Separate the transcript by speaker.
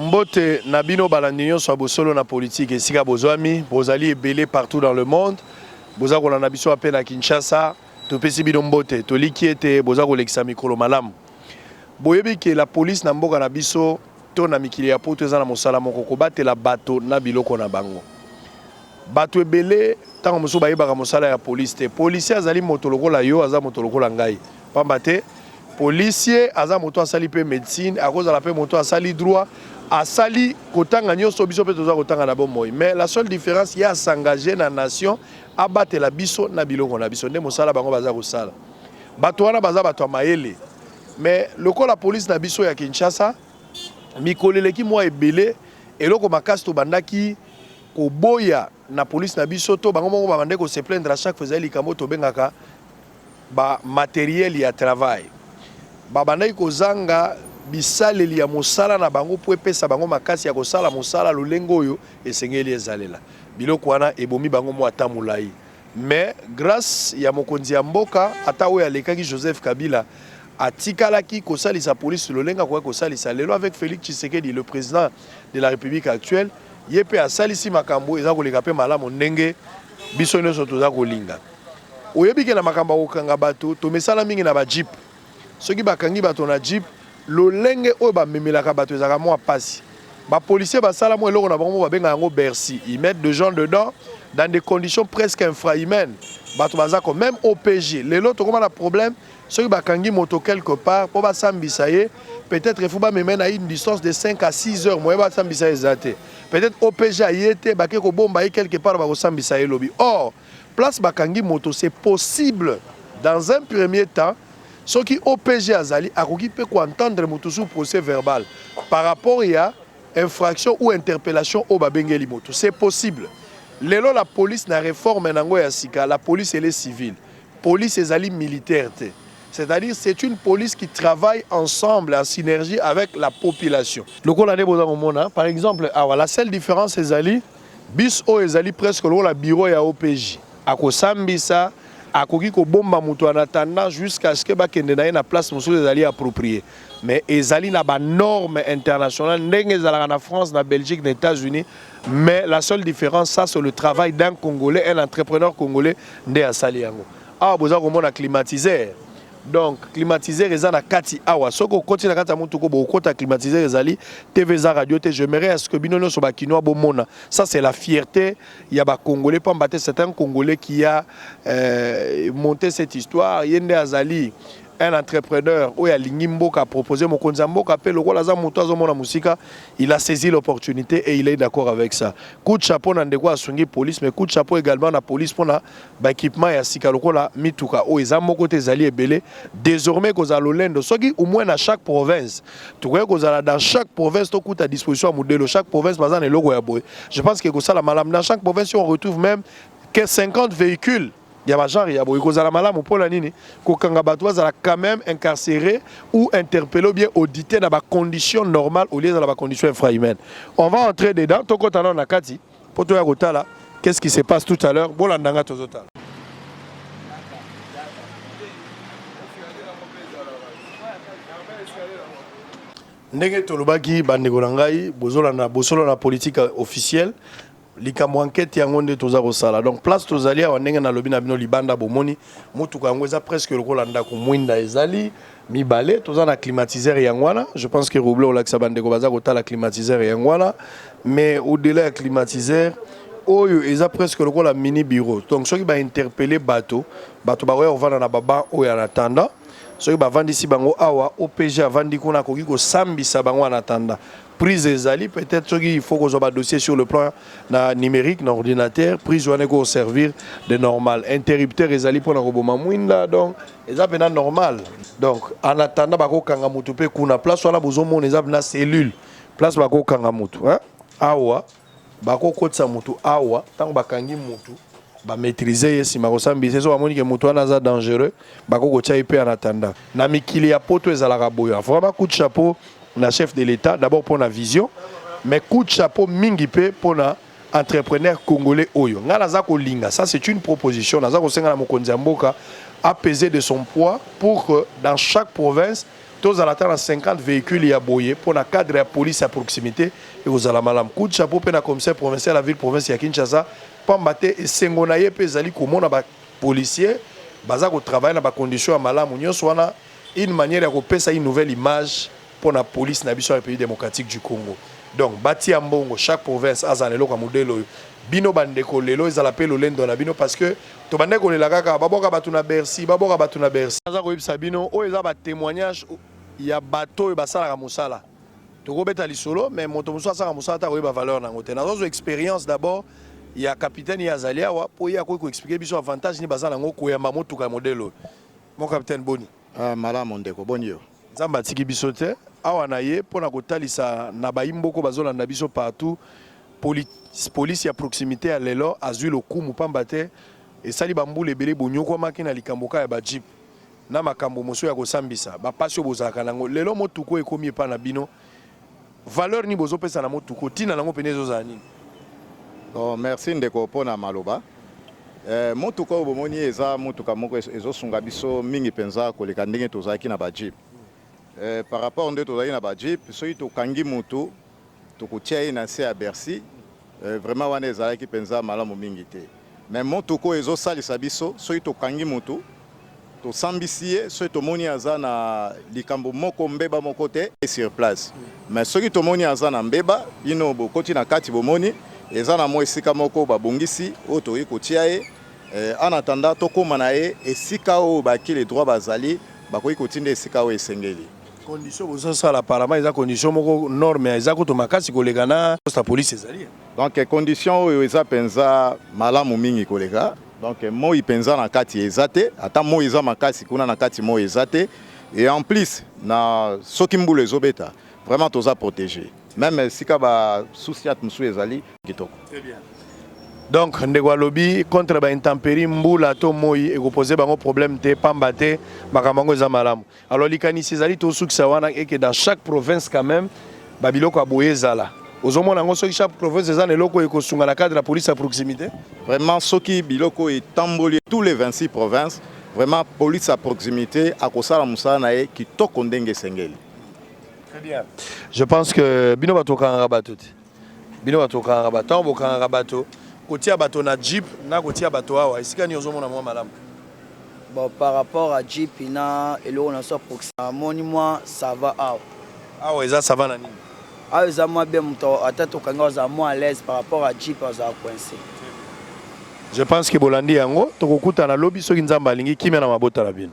Speaker 1: Mbote na bino balandi nyonso ya bosolo na politique esika bozwami, bozali ebele partout dans le monde, boza kolanda biso ape na Kinshasa, topesi bino mbote, toliki ete boza kolekisa mikolo malamu. Boyebi ke la police na mboka na biso to na mikili ya poto eza na mosala moko, kobatela bato na biloko na bango. Bato ebele ntango mosusu bayebaka mosala ya police te. Policier azali moto lokola yo, aza moto lokola ngai. Pamba te policier aza moto asali mpe medecine, akozala mpe moto asali droit, asali kotanga nyonso biso mpe toza kotanga na bomoi. Mais la seule différence, ye asengage na nation abatela biso na biloko na biso, nde mosala bango baza kosala. Bato wana baza bato ya mayele, mais lokola police na biso ya Kinshasa mikolo eleki mwa ebele, eloko makasi tobandaki koboya na police na biso to bango moko babandaki ko se plaindre à chaque fois, ezali likambo tobengaka ba materiel ya travail. Babandaki kozanga bisaleli ya mosala na bango mpo epesa bango makasi ya kosala mosala lolenge oyo esengeli ezalela. Biloko wana ebomi bango mwa ata molai, mais grâce ya mokonzi ya mboka ata oyo alekaki, Joseph Kabila, atikalaki kosalisa police lolenge akoki kosalisa. Lelo avec Félix Tshisekedi, le président de la République actuelle, ye mpe asalisi makambo eza koleka mpe malamu ndenge biso nyonso toza kolinga. Oyebi ke na makambo ya kokanga bato, tomesala mingi na bajeep. Soki bakangi bato na jeep, lolenge oyo bamemelaka bato ezalaka mwa pasi. Bapolicier basala mwa eloko na bango mo babengaka yango Bercy. Ils mettent des gens dedans dans des conditions presque infrahumaines. Bato baza ko même OPG lelo tokoma na problème, soki bakangi moto quelque part mpo basambisa ye, peut-être il faut bamema na une distance de 5 à 6 heures, moye basambisa ye eza te. Peut-être OPG aye te, bake kobomba ye quelque part, bakosambisa ye lobi. Or place bakangi moto, c'est possible dans un premier temps, soki OPG azali, akoki mpe koentendre moto sous procès verbal par rapport ya infraction ou interpellation oyo babengeli moto. C'est possible. Lelo la police, na réforme nango ya sika, la police, elle est civile. Police ezali militaire te, c'est-à-dire c'est une police qui travaille ensemble, en synergie avec la population. Lokola nde boza komona par exemple awa, la seule différence ezali bus oyo ezali presque lokola bureau ya OPJ. Akosambisa, akoki kobomba moto en attendant jusqu'à ce que bakende na ye na place mosusu ezali approprié. Mais ezali na banorme internationale ndenge ezalaka na France, na Belgique, na États-Unis. Mais la seule différence, ça c'est le travail d'un Congolais, un entrepreneur congolais nde asali yango. Awa boza komona climatiseur. Donc climatiseur eza na kati awa. Soki okoti na kati ya motuka, bokota, climatiseur ezali, TV eza, radio te. J'aimerais à ce que bino nyonso bakinois bomona ça. C'est la fierté ya bacongolais, pamba te c'est un Congolais qui a monté cette histoire. Ye nde azali un entrepreneur oyo alingi mboka, aproposé mokonzi ya mboka mpe lokola aza moto azomona mosika, il a saisi l'opportunité et il est d'accord avec ça. Coup de chapeau na ndeko asungi police, mais coup de chapeau également na police mpona baéquipement ya sika lokola mituka oyo eza moko te, ezali ebele. Désormais kozala lolendo soki au moins na chaque province tokoki kozala, dans chaque province tokuta disposition ya modelo, chaque province baza na eloko ya boye. Je pense que kosala malamu dans chaque province, on retrouve même que 50 véhicules ya bagenre ya boye, kozala malamu. Mpona nini? Kokanga bato bazala quand même incarcéré ou interpellé ou bien audité na bacondition normale au lieu ezala bacondition infrahumaine. On va entrer dedans, tokota nano na kati mpo toya kotala qu'est-ce qui se passe tout à l'heure. Bolandanga, tozotala. Ndenge tolobaki, bandeko na ngai, bozolanda bosolo na politique officielle. Likambo enquête yango nde toza kosala. Donc place tozali awa, ndenge nalobi na bino, libanda bomoni motuka yango eza presque lokola ndako. Mwinda ezali mibale, toza na climatiseur yango wana. Je pense que rouble olakisa bandeko baza kotala climatiseur yango wana. Mais au-delà ya climatiseur, oyo eza presque lokola mini bureau. Donc soki bainterpeller bato, bato bakoya kovanda na babanc oyo. En attendant, soki bavandisi bango awa, OPG avandi kuna, akoki kosambisa bango en attendant. Prise ezali, peut-être soki il faut kozwa badossier sur le plan na numérique, na ordinateur, prise wana ekoservir de normal. Interrupteur ezali mpona koboma mwinda. Donc eza mpena normal. Donc en attendant, bakokanga motu mpe kuna. Place wana bozomona eza mpena cellule, place bakokanga motu, hein? Awa bakokotisa motu. Awa ntango bakangi motu, bamaîtrise ye, nsima kosambisa. So bamoni ke motu wana aza dangereux, bakokotia ye mpe en attendant. Na mikili ya poto ezalaka boye. Vraiment, coup de chapeau na chef de l'État d'abord mpona vision, mais coup de chapeau mingi mpe mpona entrepreneur congolais oyo. Ngai naza kolinga, ça c'est une proposition, naza kosenga na mokonzi ya mboka apeser de son poids pour que dans chaque province Tozala ata na 50 vehicules ya boye mpo na cadre ya police ya proximite, ekozala malamu. Coup de chapeau mpe na commissaire provincial ya ville province ya Kinshasa, pamba te esengo na ye mpe ezali komona ba policiers baza ko travailler na ba conditions ya malamu. Nionso wana une manière ya kopesa une nouvelle image mpo na police na biso ya Republique democratique du Congo. Donc batia mbongo chaque province azala na eloko ya modèle oyo. Bino ba ndeko lelo ezala pe lolendo na bino parce que tobandaki kolela kaka babwaka batu na Bercy, babwaka batu na Bercy. Naza koyebisa bino oyo eza ba temoignages ya bato oyo basalaka mosala. Tokobeta lisolo mais moto mosusu asalaka mosala te akoyeba valeur na yango te. Nazozwa experience d'abord ya capitaine ye azali awa po ye akoki ko expliquer biso avantage nini baza na yango koyamba motuka ya modèle oyo. Mon capitaine boni?
Speaker 2: Ah, malamu ndeko, boni yo?
Speaker 1: Nzambe atiki biso te awa na ye mpo na kotalisa na bayi mboko bazolanda biso partout police ya proximite ya lelo azui lokumu pamba te esali ba mbula ebele bonyokwamaki na likambo ka ya ba jeep na makambo mosusu ya kosambisa ba pasi oyo bozalaka na yango lelo motuka oyo ekomi epa na bino valeur nini bozopesa na motuka oyo tina na yango mpenza ezozala nini?
Speaker 2: Bon, merci ndeko mpo na maloba. Eh, motuka oyo bomoni eza motuka moko ezosunga biso mingi mpenza koleka ndenge tozalaki na ba jeep. Eh, par rapport nde tozalaki na ba jeep, soki tokangi motu tokotia ye na se ya Bercy, eh, vraiment wana ezalaki mpenza malamu mingi te. Mais motuka oyo ezosalisa biso soki tokangi motu tosambisi ye, soki tomoni aza na likambo moko mbeba moko te sur place. Mais soki tomoni aza na mbeba, bino bokoti na kati bomoni eza na mwa esika moko babongisi oyo tokoki kotia ye eh, en attendant tokóma na ye esika oyo bakili droit bazali bakoki kotinda esika oyo esengeli.
Speaker 1: Condition bozosala apparemment eza condition moko norme, eza kutu makasi koleka na poste ya police ezali.
Speaker 2: Donc condition oyo eza mpenza malamu mingi koleka. Donc moi mpenza na kati eza te, ata moi eza makasi kuna na kati moi eza te. Et en plus na soki mbula ezobeta vraiment toza protégé. Même esika ba sous-ciat mosusu ezali kitoko.
Speaker 1: Très bien. Donc ndeko alobi contre ba intempéries mbula to moi ekopose bango problème te pamba te makambo yango eza malamu. Alors likanisi ezali tosukisa wana et que dans chaque province quand même ba biloko ya boye ezala. Ozomona yango soki chaque province eza na eloko ekosunga na cadre ya police ya proximité.
Speaker 2: Vraiment soki biloko etamboli tous les 26 provinces, vraiment police ya proximité akosala mosala na ye kitoko ndenge esengeli.
Speaker 1: Très bien. Je pense que bino bato okangaka bato te. Bino bato okangaka bato. Ntango bokangaka bato, kotia bato na jeep na kotia bato awa, esika nini ozomona mwa malamu?
Speaker 3: Bon, par rapport à jeep na eloko na so amoni mwa ça va awa.
Speaker 1: Awa eza ça va na nini?
Speaker 3: Awa eza mwa bien, moto ata tokangi azala mwa à l'aise par rapport à jeep azala coincé.
Speaker 1: Je pense que bolandi yango, tokokutana lobi soki Nzambe alingi, kimia na mabota na bino.